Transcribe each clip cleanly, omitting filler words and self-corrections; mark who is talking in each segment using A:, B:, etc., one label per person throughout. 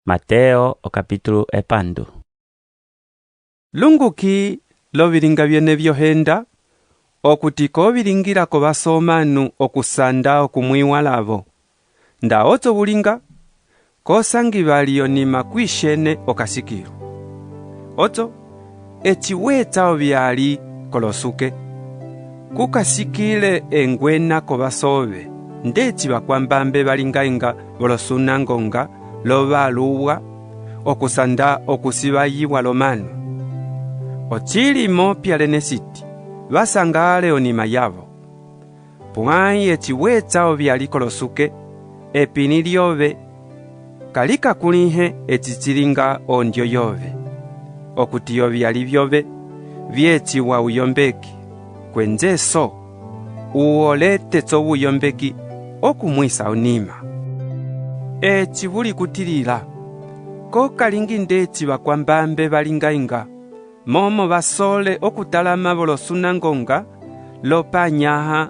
A: Mateo okapitulu epandu.
B: Lunguki lovilinga viene viohenda, okuti ko vi lingila kovaso omanu oku sanda oku muiwa lavo. Nda oco vu linga, ko sangi vali onima ku Isiene o kasi kilu. Oco, eci weca oviali kolosuke, ku ka sikile enguena kovaso ove, ndeci vakuambambe va lingainga volosunangonga lovaluwa oku sanda oku sivayiwa lomanu. Ocili mopia lene siti, va sanga ale onima yavo. Puãi eci weca oviali kolosuke, epĩli liove ka li ka kũlĩhe eci ci linga ondio yove, okuti oviali viove vieciwa uyombeki, kuenje so u o lete covuyombeki o ku muisa onima. Eci vu likutilila, ko ka lingi ndeci vakuambambe va lingainga, momo va sole oku talama volosunangonga lopanyaha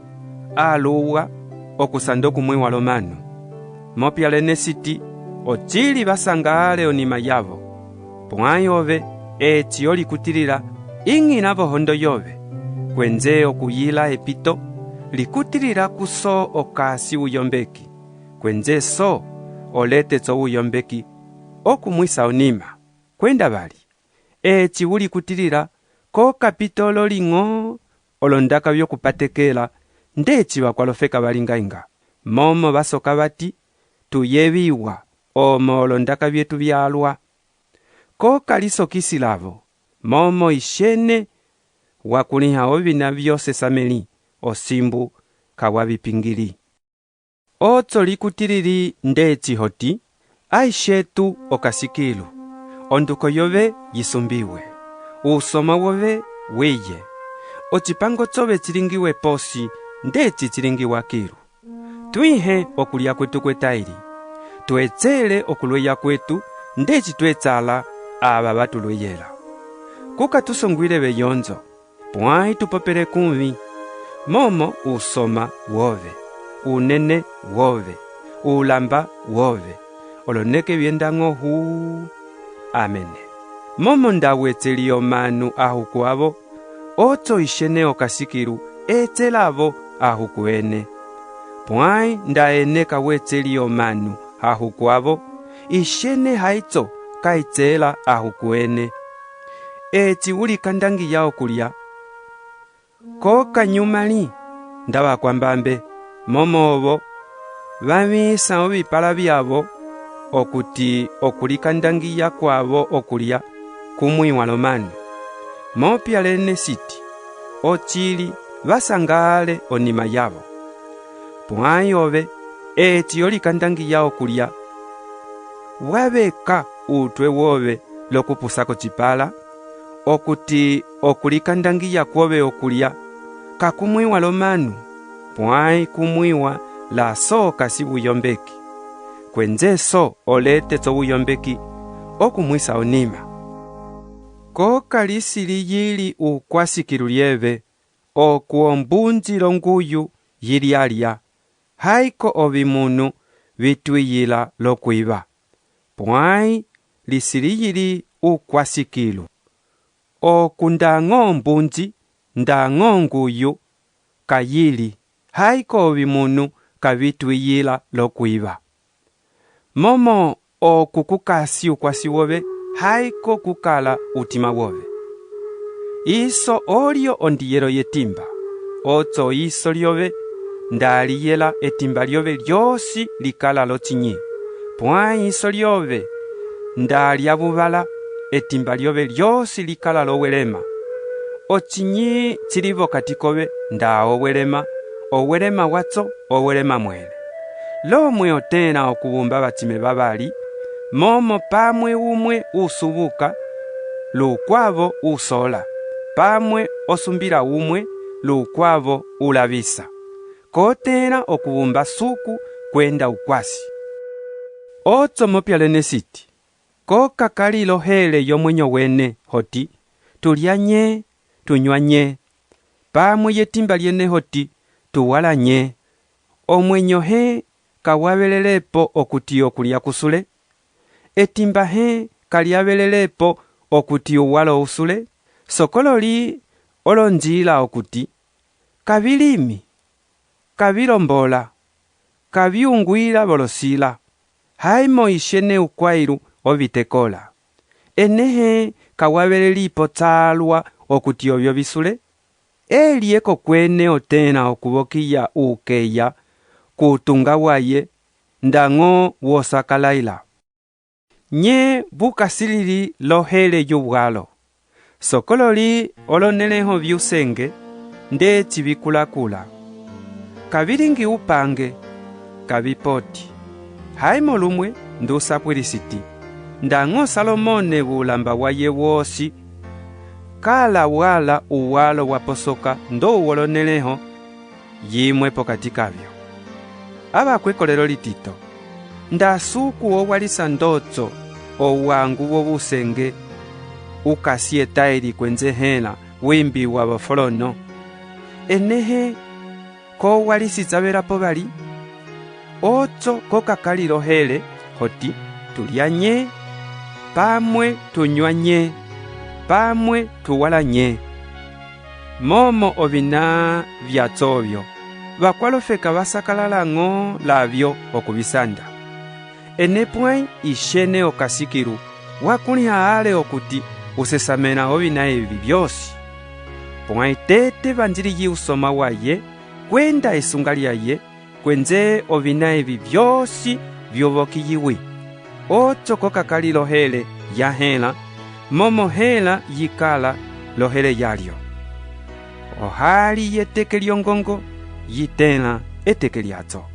B: aluwa oku sanda oku muiwa lomanu. Mopia lene siti, ocili va sanga ale onima yavo. Puãi ove, eci o likutilila, iñila vohondo yove, kuenje oku yila epito, likutilila ku So o kasi uyombeki, kuenje So o lete cowuyombeki o ku muisa onima. Kuenda vali, eci wu likutilila, ko ka pitololi ño olondaka vioku patekela ndeci vakualofeka va lingainga, momo va soka vati, Tu yeviwa omo olondaka vietu vialua. Ko ka lisokisi lavo, momo Isiene wa kũlĩha ovina vio sesamẽli osimbu ka wa vi pingili. Oco likutilili ndeci hoti, A Isietu o kasi kilu, onduko yove yi sumbiwe. Usoma wove wiye. Ocipango cove ci lingiwe posi ndeci ci lingiwa kilu. Tuĩhe okulia kuetu kuetaili. Tu ecele okulueya kuetu ndeci tu ecala ava va tu lueyela. Ku ka tu songuile veyonjo, puãi tu popele kũvi. Momo usoma wove, unene wove, ulamba wove, oloneke vienda ño hu. Amene. Momo nda weceli omanu ahuku avo, oco Isiene o kasi kilu ecelavo ahuku ene. Puãi nda ene ka weceli omanu ahuku avo, Isiene haico ka ecela ahuku ene. Eci wu likandangiya okulia, ko ka nyumãli nda vakuambambe, momo ovo va vĩsa ovipala viavo okuti oku likandangiya kuavo okulia ku muiwa lomanu. Mopia lene siti, ocili va sanga ale onima yavo. Puãi ove, eci o likandangiya okulia, waveka utue wove loku pusa kocipala, okuti oku likandangiya kuove okulia ka ku muiwa lomanu, puãi ku muiwa la So o kasi vuyombeki. Kuenje So o lete covuyombeki o ku muisa onima. Ko ka lisiliyili ukuasi kilu lieve, oku ombunji longuyu yi lialia, haiko ovimunu vi tuiyila loku iva. Puãi lisiliyili ukuasi kilu, oku ndaño ombunji ndaño onguyu ka yi li, haiko ovimunu ka vi tuiyila loku iva. Momo oku ku kasi ukuasi wove, haiko ku kala utima wove. Iso olio ondiyelo yetimba. Oco iso liove nda li yela etimba liove liosi li kala locinyi. Puãi iso liove nda lia vuvala, etimba liove liosi li kala lowelema. Ocinyi ci li vokati kove nda owelema, owelema waco owelema muẽle. Lomue o tẽla oku vumba vacime vavali, momo pamue umue u suvuka, lukuavo u sola, pamue o sumbila umue, lukuavo u lavisa. Ko tẽla oku vumba Suku kuenda ukuasi. Oco mopia lene siti, ko ka kali lohele yomuenyo wene, hoti, Tu lia nye? Tu nyua nye? Pamue yetimba liene hoti, Tu wala nye? Omuenyo hẽ ka wa velelepo okuti okulia ku sule? Etimba hẽ ka lia velelepo okuti uwalo u sule? Sokololi olonjila okuti, ka vi limi, ka vi lombola, ka vi unguila volosila, haimo Isiene ukuailu o vi tekola. Ene hẽ ka wa velelipo calua okuti ovio vi sule? Elie kokuene o tẽla oku vokiya ukeya kutunga waye ndaño wo sakalaila? Nye vu kasilili lohele yuwalo? Sokololi olonelẽho viusenge ndeci vi kula kula. Ka vi lingi upange, ka vi poti. Haimo lumue ndu sapuili siti, ndaño Salomone vulamba waye wosi ka la wala uwalo wa posoka ndowu wolonelẽho yimue pokati kavio. Avakuekolelo litito, nda Suku o walisa ndoco owangu wovusenge u kasi etaili kuenje hẽla wimbiwa vofolono, ene hẽ ko walisi ca velapo vali? Oco ko ka kali lohele hoti, Tu lia nye? Pamue tu nyua nye? Pamue tu wala nye? Momo ovina viaco ovio vakualofeka va sakalala ño lavio oku vi sanda. Ene puãi Isiene o kasi kilu wa kũlĩha ale okuti u sesamẽla ovina evi viosi. Puãi tete vanjiliyi usoma waye kuenda esunga liaye, kuenje ovina evi viosi vio vokiyiwi. Oco ko ka kali lohele ya hẽla, momo hẽla yi kala lohele yalio. Ohali yeteke liongongo yi tẽla eteke liaco.